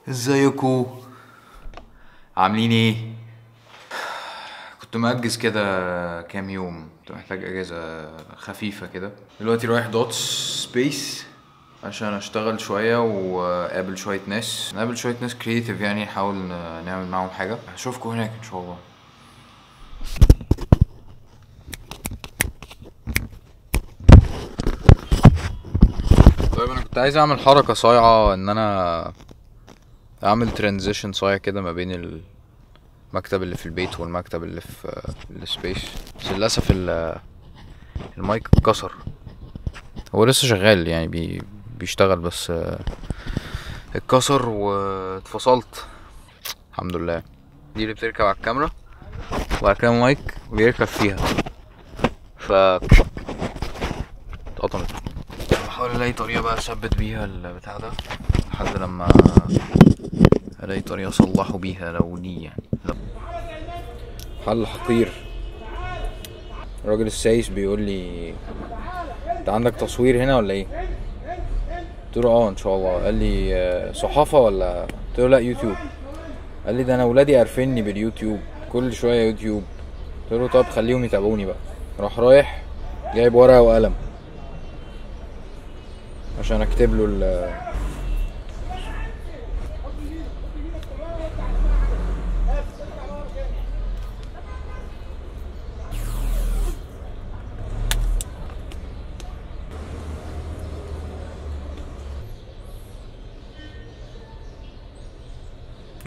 ازيكو؟ عاملين ايه؟ كنت مأجز كده كام يوم، كنت محتاج اجازة خفيفة كده. دلوقتي رايح دوتس سبيس عشان اشتغل شوية واقابل شوية ناس، نقابل شوية ناس creative يعني، نحاول نعمل معاهم حاجة. اشوفكم هناك ان شاء الله. طيب انا كنت عايز اعمل حركة صايعة، ان انا اعمل transition صايع كده ما بين المكتب اللي في البيت والمكتب اللي في ال space، بس للاسف المايك اتكسر. هو لسه شغال يعني بيشتغل، بس اتكسر واتفصلت الحمد لله. دي اللي بتركب على الكاميرا وبعد كده المايك بيركب فيها، ف اتقطمت. بحاول الاقي طريقه بقى اثبت بيها البتاع ده لحد لما الاقي طريقه اصلحه بيها لو دي يعني. حل حقير. الراجل السايس بيقول لي انت عندك تصوير هنا ولا ايه؟ قلت له اه ان شاء الله. قال لي صحافة ولا؟ قلت له لا يوتيوب. قال لي ده انا ولادي عارفيني باليوتيوب، كل شوية يوتيوب. قلت له طب خليهم يتابعوني بقى. راح رايح جايب ورقة وقلم عشان اكتب له ال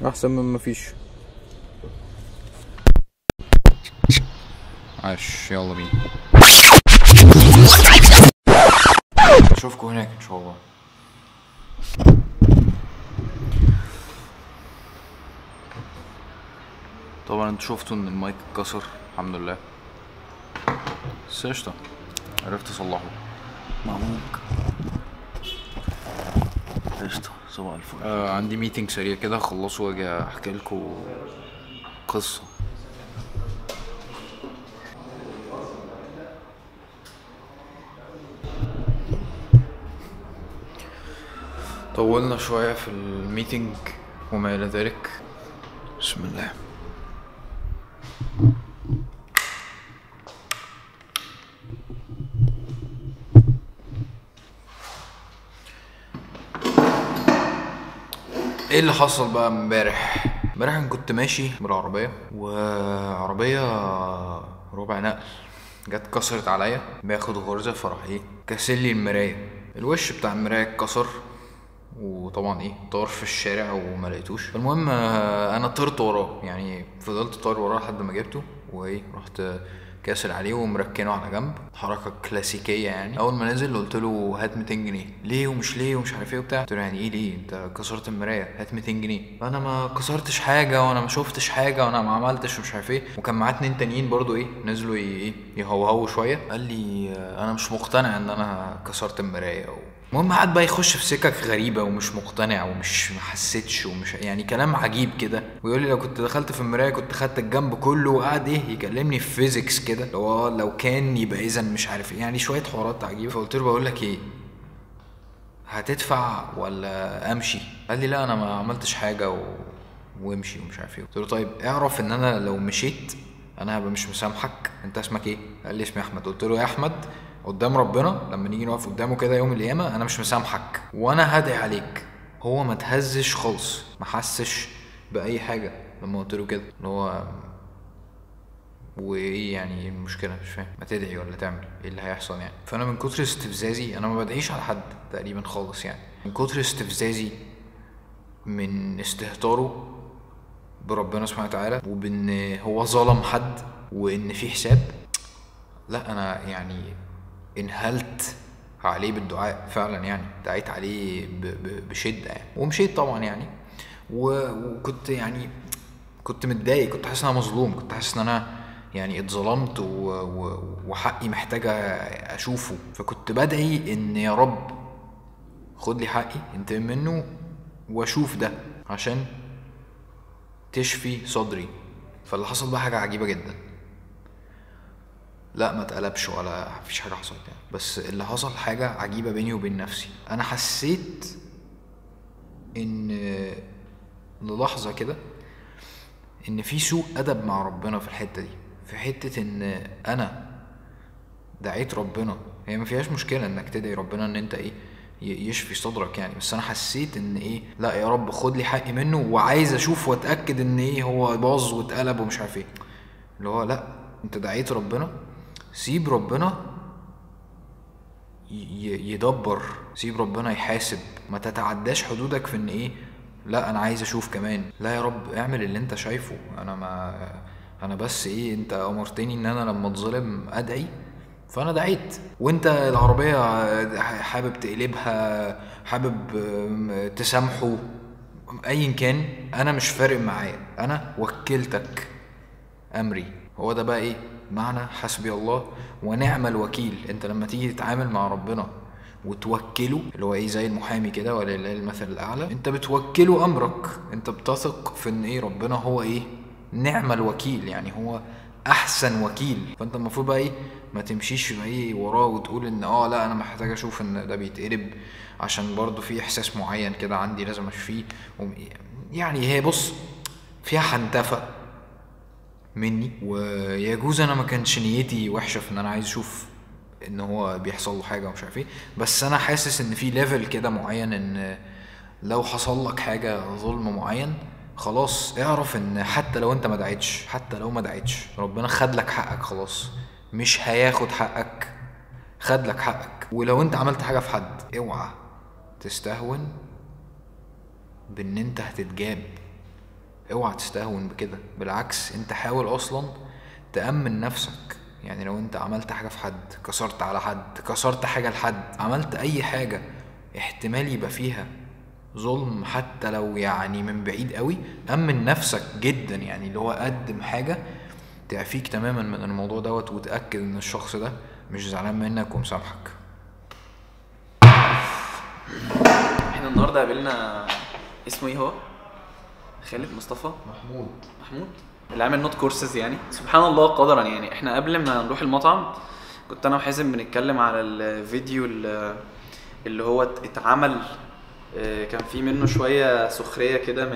احسن من مفيش. عاش، يلا بينا، اشوفكم هناك ان شاء الله. طبعا انتوا شفتوا ان المايك اتكسر الحمد لله، بس قشطه عرفت اصلحه. مبروك. قشطه، صباح الفل. عندي meeting سريع كده اخلصه واجي احكي لكم قصة. طولنا شوية في ال meeting وما إلى ذلك. بسم الله. ايه اللي حصل بقى امبارح؟ امبارح انا كنت ماشي بالعربية، وعربية ربع نقل جت كسرت عليا، باخد غرزة، فراح ايه كسر لي المراية، الوش بتاع المراية اتكسر، وطبعا ايه طار في الشارع وما لقيتوش. المهم انا طرت وراه، يعني فضلت طار وراه لحد ما جبته، وايه رحت كاسر عليه ومركنه على جنب، حركة كلاسيكية يعني. اول ما نزل قلت له هات 200 جنيه. ليه ومش ليه ومش عارف ايه وبتاع. قلت له يعني ايه ليه؟ انت كسرت المراية، هات 200 جنيه. انا ما كسرتش حاجة وانا ما شفتش حاجة وانا ما عملتش ومش عارف ايه. وكان معاه اتنين تانيين برضو ايه نزلوا ايه يهوهوا شوية. قال لي انا مش مقتنع ان انا كسرت المراية. المهم قعد بقى يخش في سكك غريبة ومش مقتنع ومش محسيتش ومش يعني كلام عجيب كده، ويقول لي لو كنت دخلت في المراية كنت خدت الجنب كله، وقعد ايه يكلمني في physics كده، لو كان يبقى اذا مش عارف ايه، يعني شوية حوارات عجيبة. فقلت له بقول لك ايه، هتدفع ولا امشي؟ قال لي لا انا ما عملتش حاجة وامشي ومش عارف ايه. قلت له طيب اعرف ان انا لو مشيت انا هبقى مش مسامحك. انت اسمك ايه؟ قال لي اسمي احمد. قلت له يا احمد قدام ربنا لما نيجي نقف قدامه كده يوم القيامة انا مش مسامحك وانا هدعي عليك. هو ما تهزش خالص، ما حسش باي حاجة لما قلت له كده، اللي هو وايه يعني المشكلة؟ مش فاهم، ما تدعي ولا تعمل ايه اللي هيحصل يعني؟ فانا من كتر استفزازي، انا ما بدعيش على حد تقريبا خالص يعني، من كتر استفزازي من استهتاره بربنا سبحانه وتعالى وبان هو ظلم حد وان في حساب، لا انا يعني انهلت عليه بالدعاء فعلا يعني، دعيت عليه بشده يعني، ومشيت طبعا يعني. وكنت يعني كنت متضايق، كنت حاسس ان انا مظلوم، كنت حاسس ان انا يعني اتظلمت وحقي محتاجه اشوفه. فكنت بدعي ان يا رب خد لي حقي، انتقم منه واشوف ده عشان تشفي صدري. فاللي حصل بقى حاجة عجيبة جدا، لا ما اتقلبش ولا مفيش حاجة حصلت يعني، بس اللي حصل حاجة عجيبة بيني وبين نفسي. انا حسيت ان للحظة كده ان في سوء ادب مع ربنا في الحتة دي، في حتة ان انا دعيت ربنا. هي ما فيهاش مشكلة انك تدعي ربنا ان انت ايه يشفي صدرك يعني، بس انا حسيت ان ايه، لا يا رب خد لي حقي منه، وعايز اشوف واتاكد ان ايه هو باظ واتقلب ومش عارف ايه. اللي هو لا، انت دعيت ربنا، سيب ربنا يدبر، سيب ربنا يحاسب، ما تتعداش حدودك في ان ايه، لا انا عايز اشوف كمان. لا يا رب اعمل اللي انت شايفه، انا ما انا بس ايه، انت امرتني ان انا لما اتظلم ادعي، فانا دعيت، وانت العربية حابب تقلبها، حابب تسامحه، ايا كان، انا مش فارق معايا، انا وكلتك امري. هو ده بقى ايه معنى حسبي الله ونعم الوكيل. انت لما تيجي تتعامل مع ربنا وتوكله، اللي هو ايه زي المحامي كده ولله المثل الاعلى، انت بتوكله امرك، انت بتثق في ان ايه ربنا هو ايه نعم الوكيل، يعني هو احسن وكيل. فانت المفروض بقى ايه ما تمشيش ايه وراه وتقول ان لا انا محتاج اشوف ان ده بيتقلب، عشان برضو في احساس معين كده عندي لازم اشفيه. يعني هي بص فيها حنتفه مني، ويجوز انا ما كانش نيتي وحشة في ان انا عايز اشوف ان هو بيحصل له حاجة ومش عارف ايه، بس انا حاسس ان في level كده معين، ان لو حصل لك حاجة ظلم معين خلاص اعرف ان حتى لو انت ما دعيتش، حتى لو ما دعيتش ربنا خد لك حقك، خلاص مش هياخد حقك، خد لك حقك. ولو انت عملت حاجة في حد اوعى تستهون بان انت هتتجاب، اوعى تستهون بكده، بالعكس انت حاول اصلا تأمن نفسك. يعني لو انت عملت حاجة في حد، كسرت على حد، كسرت حاجة لحد، عملت اي حاجة احتمال يبقى فيها ظلم حتى لو يعني من بعيد قوي، أمن نفسك جدا، يعني اللي هو قدم حاجة تعفيك تماما من الموضوع دوت، وتأكد ان الشخص ده مش زعلان منك ومسامحك. احنا النهارده قابلنا اسمه ايه هو؟ خالد مصطفى محمود اللي عامل نوت كورسز. يعني سبحان الله قدرا، يعني احنا قبل ما نروح المطعم كنت انا وحازم بنتكلم على الفيديو اللي هو اتعمل، كان في منه شوية سخرية كده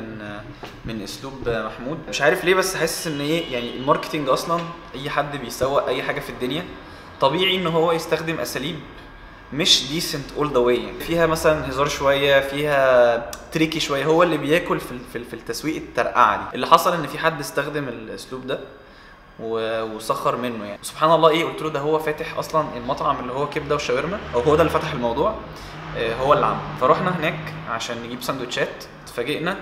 من اسلوب محمود، مش عارف ليه، بس حاسس ان ايه يعني ال marketing اصلا اي حد بيسوق اي حاجة في الدنيا طبيعي ان هو يستخدم اساليب مش decent all the way، يعني فيها مثلا هزار شوية، فيها tricky شوية، هو اللي بياكل في التسويق الترقعه دي. اللي حصل ان في حد استخدم الاسلوب ده وسخر منه، يعني سبحان الله. ايه قلت له ده هو فاتح اصلا المطعم اللي هو كبده وشاورما، او هو ده اللي فتح الموضوع، هو اللي عمله. فروحنا هناك عشان نجيب سندوتشات، اتفاجئنا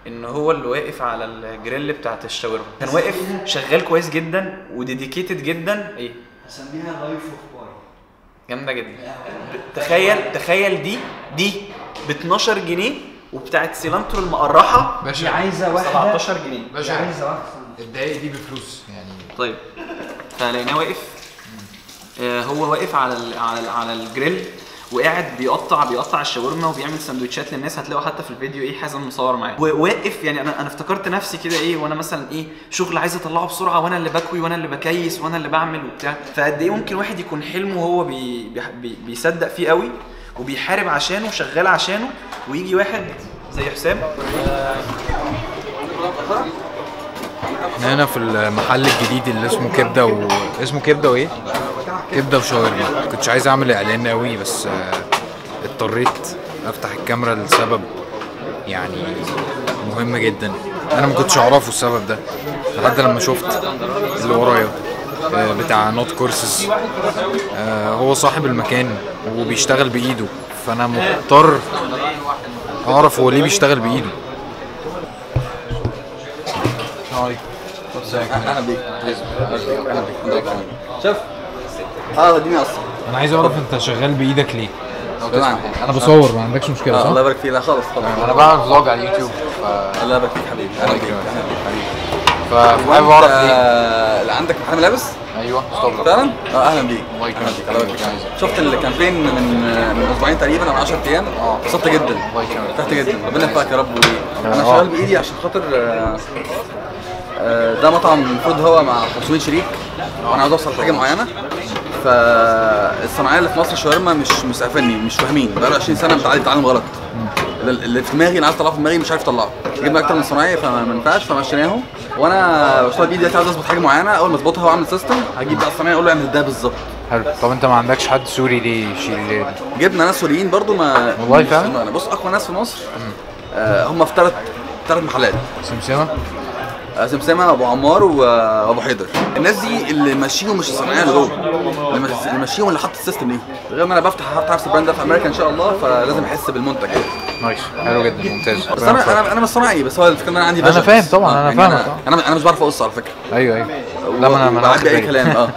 ان هو اللي واقف على الجريل بتاعت الشاورما، كان واقف شغال كويس جدا و dedicated جدا. ايه هسميها Life of Pi، جامدة جدا. تخيل دي ب 12 جنيه، وبتاعت cilantro المقرحه باشا عايزه واحدة 17 جنيه. باشا عايزه واحدة الدقايق دي بفلوس يعني. طيب فلقيناه واقف، هو واقف على الجريل وقاعد بيقطع الشاورما وبيعمل سندوتشات للناس. هتلاقوا حتى في الفيديو ايه حازم مصور معاه وواقف. يعني انا افتكرت نفسي كده ايه، وانا مثلا ايه شغل عايز اطلعه بسرعة، وانا اللي بكوي وانا اللي بكيس وانا اللي بعمل وبتاع. فقد ايه ممكن واحد يكون حلمه هو بي بي بيصدق فيه قوي وبيحارب عشانه وشغال عشانه، ويجي واحد زي حسام. احنا هنا في المحل الجديد اللي اسمه كبده اسمه كبده وايه؟ كبده وشاورما. كنتش عايز اعمل اعلان قوي بس اضطريت افتح الكاميرا لسبب يعني مهم جدا، انا ما كنتش اعرفه السبب ده لحد لما شفت اللي ورايا بتاع نوت كورسز. هو صاحب المكان وبيشتغل بايده، فانا مضطر اعرف هو ليه بيشتغل بايده. ازيك؟ اهلا بيك. اهلا بيك. شوف اديني اصلا. انا عايز اعرف انت شغال بايدك ليه؟ تمام انا بصور، ما عندكش مشكلة صح؟ الله يبارك فيك. لا خالص خالص، انا بعمل vlog على اليوتيوب. الله يبارك فيك حبيبي. اهلا بيك. اهلا بيك حبيبي. فحابب اعرف ليه اللي عندك محل ملابس؟ ايوه فعلا؟ اهلا بيك. الله يكرمك. الله يبارك فيك. شفت ال campaign من اسبوعين تقريبا او 10 ايام، انبسطت جدا. الله يكرمك. فرحت جدا، ربنا يوفقك يا رب. انا شغال بايدي عشان خاطر ده مطعم المفروض هو مع 500 شريك، وانا عاوز اوصل لحاجة معينة. فالصناعيه اللي في مصر الشاورما مش مسقفني، مش فاهمين، بقاله 20 سنة متعلم تعلم غلط. اللي في دماغي انا عايز اطلعه في دماغي مش عارف اطلعه. جبنا اكتر من صنايعي فما ينفعش، فمشيناهم. وانا بشتغل بايدي دلوقتي، عايز اظبط حاجة معينة، اول ما اظبطها واعمل system هجيب بقى الصنايعي اقول له اعمل ده بالظبط. حلو. طب انت ما عندكش حد سوري ليه يشيل الليلة دي؟ جبنا ناس سوريين برضو. ما والله فعلا. بص اقوى ناس في مصر هم في ثلاث محلات، سمسمه سمسمه، ابو عمار، وابو حيدر. الناس دي اللي ماشيهم مش الصناعية اللي جوه، اللي ماشيهم اللي حط ال system ليه. غير ان انا بفتح نفس ال brand ده في امريكا ان شاء الله، فلازم احس بالمنتج يعني. nice، حلو جدا، ممتاز. بس انا مش صناعي، بس هو الفكرة ان انا عندي vision. انا فاهم طبعا، انا يعني فاهم. انا مش بعرف اقص على فكرة. ايوه لا ما انا بعدي اي كلام.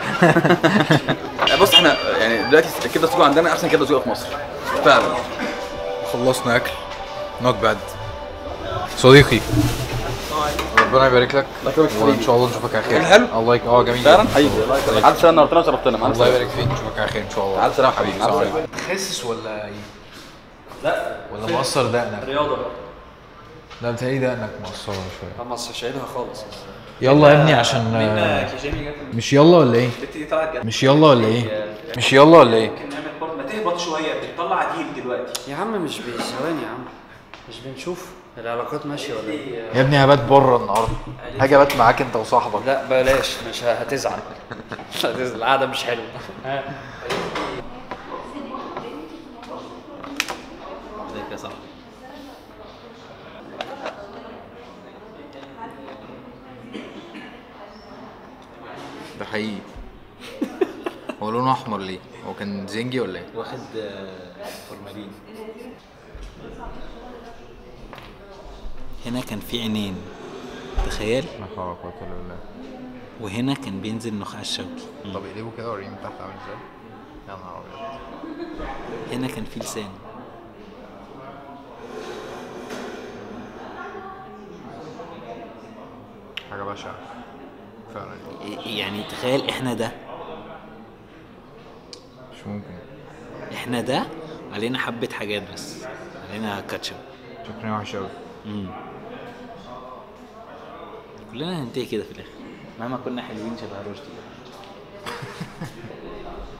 بص احنا يعني دلوقتي الكبده السجق عندنا احسن كبده سجق في مصر فعلا. خلصنا اكل، not bad صديقي. ربنا يبارك لك وان شاء الله نشوفك على خير. حلو الله يك... جميل فعلا حبيبي. الله الف سلامه، نورتنا وشرفتنا. الله يبارك فيك، نشوفك على خير ان شاء الله. الف سلامه حبيبي. السلام عليكم. خاسس ولا ايه؟ لا ولا مقصر دقنك؟ رياضة بقى. لا بتهيألي دقنك مقصرة شوية. ما شايلها خالص. يلا يا ابني عشان مش يلا ولا ايه؟ مش يلا ولا ايه؟ مش يلا ولا ايه؟ ممكن نعمل برضه، ما تهبط شوية، بتطلع جيل دلوقتي يا عم. مش ثواني يا عم، مش بنشوف العلاقات ماشية ولا ايه؟ يا ابني هبات بره النهارده، هاجي ابات معاك انت وصاحبك. لا بلاش، مش هتزعل. هتزعل، القعدة مش حلوة. ازيك يا صاحبي؟ ده حقيقي. هو لونه احمر ليه؟ هو كان زنجي ولا ايه؟ واخد فورمالين. هنا كان في عينين، تخيل. لا حول ولا قوة الا بالله. وهنا كان بينزل نخاع الشوكي. طب اقلبه كده وريني من تحت عامل ازاي. يا نهار ابيض. هنا كان في لسان. حاجة بشعة فعلا يعني. تخيل احنا ده مش ممكن. احنا ده علينا حبة حاجات بس، علينا كاتشب. شكلنا وحش قوي. كلنا هننتهي كده في الاخر مهما كنا حلوين شبه رشدي.